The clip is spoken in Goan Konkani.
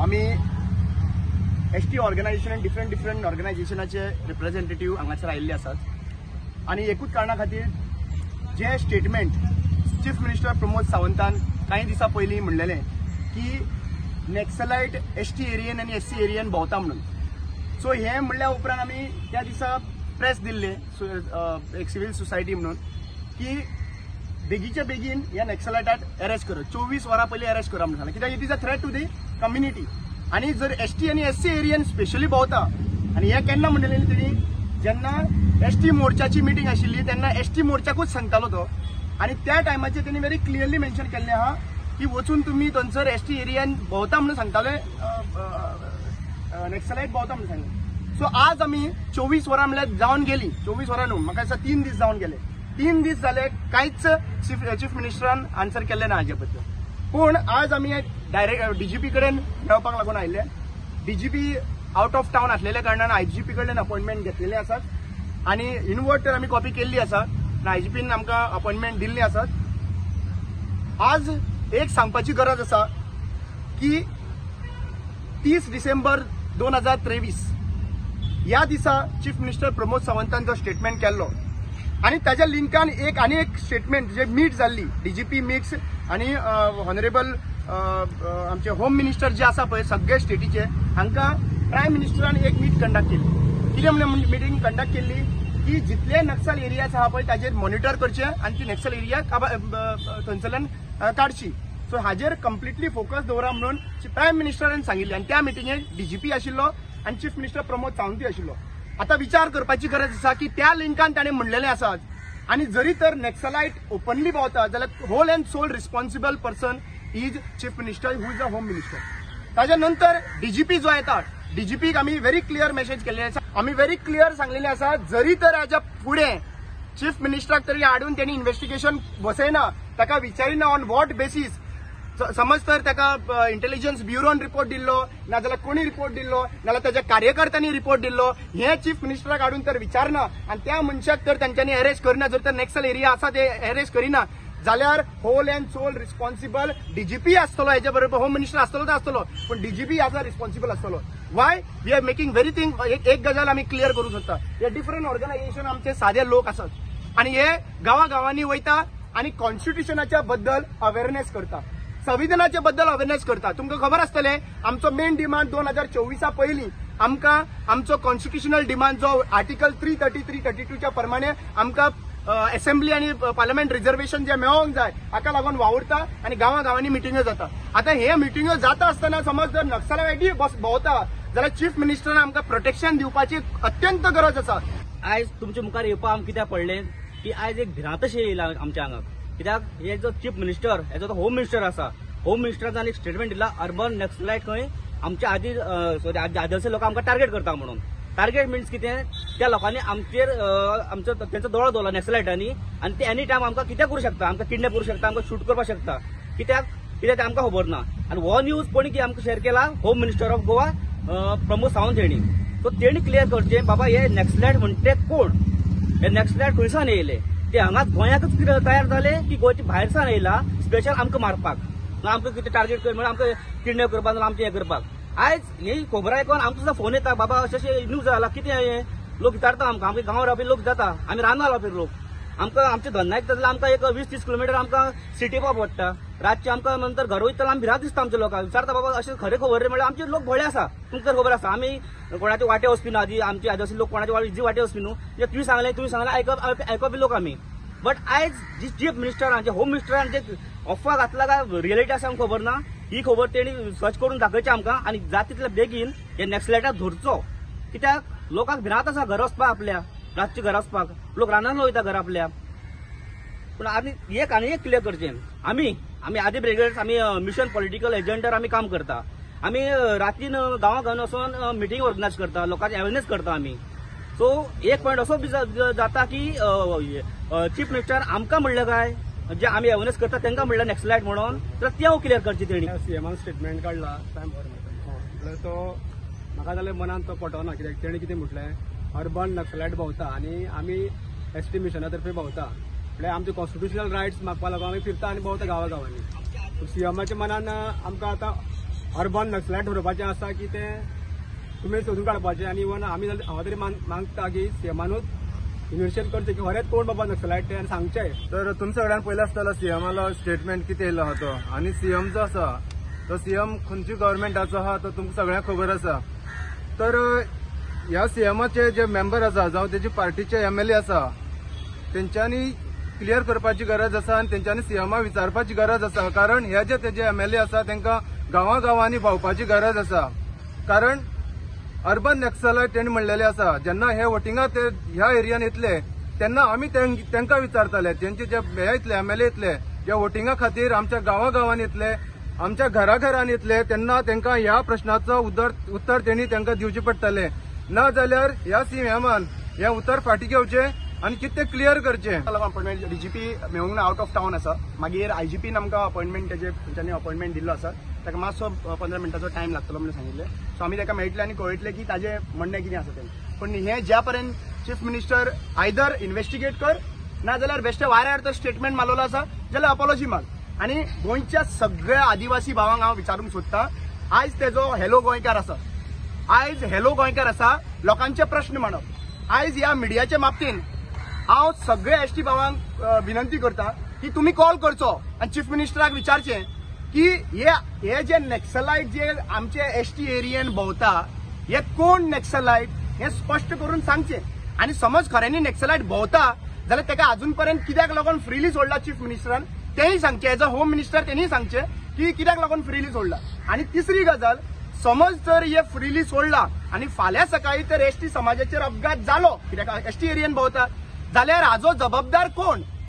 आमी एस टी ऑर्गनायझेशन आनी डिफरंट डिफरंट ऑर्गनायझेशनाचे रिप्रेझेंटेटीव हांगासर आयिल्ले आसात आनी एकूच कारणा खातीर जे स्टेटमेंट चीफ मिनिस्टर प्रमोद सावंतान कांय दिसां पयलीं म्हणलेलें की नॅक्सलायट एस टी एरियन आनी एस सी एरियन भोंवता म्हणून. सो हें म्हणल्या उपरांत आमी त्या दिसा प्रेस दिल्लें एक सिवील सोसायटी म्हणून की बेगीच्या बेगीन ह्या नॅक्सलायटाक अरेस्ट करा, 24 वरां पयलीं अरेस्ट करा म्हणून सांगलें, कित्याक it is a threat to the community. आनी जर एस टी आनी एस सी एरियन स्पेशली भोंवता, आनी हें केन्ना म्हणलेलें तेणी, जेन्ना एस टी मोर्चाची मिटींग आशिल्ली तेन्ना एस टी मोर्चाकूच सांगतालो तो, आनी त्या टायमाचेर तेणी व्हेरी क्लियरली मेन्शन केल्लें आहा की वचून तुमी थंयसर एस टी एरियन भोंवता म्हणून सांगताले, नॅक्सलायट भोंवता म्हणून सांगलें. सो आज आमी 24 वरां म्हणल्यार जावन गेली, 24 वरां न्हू, म्हाका दिसता 3 दीस जावन गेले, 3 दीस जाले कांयच चीफ मिनिस्टरान आन्सर केल्लें ना हाजे बद्दल. पूण आज आमी डायरेक्ट डीजीपी कडेन मेळपाक लागून आयिल्ले. डीजीपी आउट ऑफ टावन आसलेल्या कारणान आयजीपी कडल्यान अपॉयंटमेंट घेतलेले आसात आनी इनवर्ड तर आमी कॉपी केल्ली आसा आनी आयजीपीन आमकां अपॉयंटमेंट दिल्ली आसात. आज एक सांगपाची गरज आसा की 30 डिसेंबर 2023 ह्या दिसा चीफ मिनिस्टर प्रमोद सावंतान जो स्टेटमेंट केल्लो आनी ताज्या लिंकान एक आनी एक स्टेटमेंट जे मीट जाल्ली डीजीपी मिट्स आनी ऑनरेबल आमचे होम मिनिस्टर जे आसा पळय सगळे स्टेटीचे, हांकां प्रायम मिनिस्टरान एक मीट कंडक्ट केली. कितें म्हणून मिटींग कंडक्ट केल्ली की जितले नक्सल एरियाज आहा पळय ताजेर मॉनिटर करचे आनी ती नक्सल एरिया थंयसरल्यान काडची. सो हाजेर कंप्लिटली फोकस दवरा म्हणून प्रायम मिनिस्टरान सांगिल्लें आनी त्या मिटिंगेक डीजीपी आशिल्लो आनी चीफ मिनिस्टर प्रमोद सावंतूय आशिल्लो. आतां विचार करपाची गरज आसा की त्या लिंकान ताणें म्हणलेलें आसा आनी जरी तर नॅक्सलायट ओपनली भोंवता जाल्यार whole and sole responsible person is chief minister who is a home minister. ताज्या नंतर डीजीपी जो येता, डीजीपीक आमी व्हेरी क्लियर मेसेज केल्ले आसा, आमी व्हेरी क्लियर सांगलेलें आसा जरी तर हाज्या फुडें चीफ मिनिस्टराक तरी हाडून तेणी इन्वेस्टिगेशन बसयना, ताका विचारिना ऑन what basis, समज तर ताका इंटेलिजन्स ब्युरोन रिपोर्ट दिल्लो नाजाल्यार कोणी रिपोर्ट दिल्लो नाजाल्यार ताज्या कार्यकर्त्यांनी रिपोर्ट दिल्लो, हे चीफ मिनिस्टराक हाडून तर विचारना आनी त्या मनशाक तर तांच्यांनी अरेस्ट करना, जर तर नॅक्सल एरिया आसा ते अरेस्ट करिना जाल्यार whole and sole responsible DGP आसतलो, हेजे बरोबर होम मिनिस्टर आसतलो तो आसतलो, पूण डीजीपी हाजो रिस्पॉन्सिबल आसतलो. Why we are making very thing एक गजाल आमी क्लियर करूंक सोदता, हे डिफरंट ऑर्गनायझेशन आमचे सादे लोक आसात आनी हे गांवा गांवांनी वयता आनी कॉन्स्टिट्युशनाच्या बद्दल अवेरनेस करता, संविधानाच्या बद्दल अवेरनेस करता. तुमकां खबर आसतलें आमचो मेन डिमांड 2024 पयलीं आमकां आमचो कॉन्स्टिट्युशनल डिमांड जो आर्टिकल 333, 32 प्रमाणे आमकां असेंब्ली आनी पार्लमेंट रिजर्वेशन जे मेळोंक जाय हाका लागून वावुरता आनी गांवा गांवांनी मिटिंग्यो जाता. आतां हे मिटिंग्यो जाता आसतना समज जर नक्सलायटी भोंवता जाल्यार चीफ मिनिस्टरान आमकां प्रोटेक्शन दिवपाची अत्यंत गरज आसा. आयज तुमच्या मुखार येवपा आमकां कित्याक पडलें की आयज एक भिरांत अशी येयला आमच्या आंगाक, कित्याक हे जो चीफ मिनिस्टर हे जो होम मिनिस्टर आसा, होम मिनिस्टरान एक स्टेटमेंट दिला अर्बन नक्सलायट खंय आमच्या आदी सॉरी आदिवासी लोक आमकां टार्गेट करता म्हणून. टार्गेट मिन्स कितें, त्या लोकांनी आमचेर आमचो तेंचो दोळो दवरला नक्सलायटांनी आनी ते एनी टायम आमकां कितें करूं शकता, आमकां किडनॅप करूं शकता, आमकां शूट करपाक शकता, कित्याक कित्याक तें आमकां खबर ना. आनी हो न्यूज कोणी आमकां शेअर केला, home minister of Goa Pramod Sawant हेणी. सो तेणी क्लियर करचें बाबा हे नक्सलायट म्हणटे कोण, हे नक्सलायट खंयसान येयले, ते हांगाच गोंयांकच कितें तयार जाले की गोंयच्या भायर सान येयला स्पेशल आमकां मारपाक, आमकां कितें टार्गेट कर म्हणल्यार आमकां किडनॅप करपाक, आमचें हें करपाक. आयज ही खबर आयकोन आमकां सुद्दां फोन येता बाबा अशें अशें न्यूज जाला कितें हें, लोक विचारता आमकां, आमकां गांवां रावपी लोक जाता, आमी रानां रावपी लोक, आमकां आमचें धंदा एक जाल्यार आमकां एक 20-30 किलोमिटर आमकां सिटी पावप पडटा, रातचें आमकां नंतर घर वयता आमी भिरांत दिसता आमच्या लोकांक, विचारता बाबा अशें खरें खबर रे म्हणल्यार आमचे लोक भोळे आसा, तुमकां खबर आसा आमी कोणाचे वाटे वचपी न्हू, आदी आमचे आदिवासी लोक कोणाचे इजी वाटे वचपी न्हू, तुमी सांगलें तुमी सांगलें आयकपी लोक आमी. बट आयज जी चीफ मिनिस्टरान जे होम मिनिस्टरान जे अफवा घातला काय रियलिटी आसा आमकां खबर ना, ही खबर तेणी सर्च करून दाखयची आमकां आनी जाता तितले बेगीन हे नॅक्सलायटाक धरचो, कित्याक लोकांक भिरांत आसा घर वचपाक, आपल्या रातचे घर वचपाक लोक रानान वयता घर आपल्या. पूण आनी एक आनी एक क्लियर करचें, आमी आमी आदी ब्रिगेड्स आमी मिशन पॉलिटिकल एजंटार आमी काम करता, आमी रातीन गांवां गांवां वचोन मिटींग ऑर्गनायज करता, लोकांचे अवेरनेस करता आमी. सो एक पॉयंट असो बी जाता की चीफ मिनिस्टर आमकां म्हणलें काय जे आमी अवेरनेस करता तांकां म्हणलें नॅक्सलायट म्हणून, तर तें क्लियर करचें तेणी. सीएमान स्टेटमेंट काडला म्हळ्यार तो म्हाका जाल्यार मनान तो पटोना, कित्याक तेणी कितें म्हटलें अर्बन नक्सलायट भोंवता आनी आमी एस टी मिशना तर्फे भोंवता, म्हळ्यार आमचे कॉन्स्टिट्युशनल रायट्स मागपा लागून आमी फिरता आनी भोंवता गांवा गांवांनी. सीएमाच्या मनान आमकां आतां अर्बन नक्सलायट धरपाचें आसा की तें तुमी सोदून काडपाचें. आनी इवन आमी हांव तरी मागता की सीएमानूच इन्वेस्टिगेट करचें की खरेंच कोण बाबा नक्सलायट तें आनी सांगचें. तर तुमच्या सगळ्यान पयलें आसतलो सीएमालो स्टेटमेंट कितें येयलो आहा तो, आनी सीएम जो आसा तो सीएम खंयची गव्हर्मेंटाचो आहा तो तुमकां सगळ्यांक खबर आसा. तर ह्या सीएमाचे जे मेंबर आसा जावं तेजी पार्टीचे एमएलए आसा तेंच्यांनी क्लियर करपाची गरज आसा आनी तेंच्यांनी सीएमा विचारपाची गरज आसा, कारण हे जे तेजे एमएलए आसा तेंकां गांवागांवांनी भोंवपाची गरज आसा. कारण अर्बन नक्सलायट तेणी म्हणलेले आसा, जेन्ना हे वोटिंगा ते ह्या एरियान येतले तेन्ना आमी तेंकां विचारताले, तेंचे जे हे येतले एमएलए येतले जे वोटिंगा खातीर आमच्या गांवागांवांनी येतले, आमच्या घराघरांनी येतले, तेन्ना तेंकां ह्या प्रश्नाचो उत्तर तेणी तेंकां दिवचें पडटलें. ना जाल्यार ह्या सीएमान हें उतर फाटीं घेवचें आनी कितें क्लियर करचें. अपॉइंटमेंट डीजीपी मेळूंक ना, आवट ऑफ टावन आसा. मागीर आयजीपीन आमकां अपॉइंटमेंट तेजे तेंच्यांनी अपॉइंटमेंट दिल्लो आसा, ताका मातसो 15 मिनटाचो टायम लागतलो म्हणून सांगिल्लें. सो आमी ताका मेळटले आनी कळयतले की ताजें म्हणणें कितें आसा तें. पूण हें ज्या पर्यंत चीफ मिनिस्टर आयदर इन्वेस्टिगेट कर ना जाल्यार बेश्टे वाऱ्यार तर स्टेटमेंट मारलेलो आसा जाल्यार अपॉलॉजी माग. आनी गोंयच्या सगळ्या आदिवासी भावांक हांव विचारूंक सोदता, आयज तेजो हॅलो गोंयकार आसा, आयज हॅलो गोंयकार आसा लोकांचे प्रश्न मांडप. आयज ह्या मिडियाच्या बाबतीन हांव सगळे एसटी भावांक विनंती करता की तुमी कॉल करचो आनी चीफ मिनिस्टराक विचारचें की हे जे नॅक्सलायट जे आमचे एसटी एरियेन भोंवता हे कोण नॅक्सलायट हें स्पश्ट करून सांगचें. आनी समज खऱ्यांनी नॅक्सलायट भोंवता जाल्यार ताका अजून पर्यंत कित्याक लागून फ्रिली सोडला चीफ मिनिस्टरान तेंय सांगचें, एज अ होम मिनिस्टर तेणीय सांगचें की कित्याक लागून फ्रिली सोडला. आनी तिसरी गजाल, समज जर हे फ्रिली सोडला आनी फाल्यां सकाळी तर एसटी समाजाचेर अपघात जालो कित्याक एसटी एरियेन भोंवता जाल्यार हाजो जबाबदार कोण?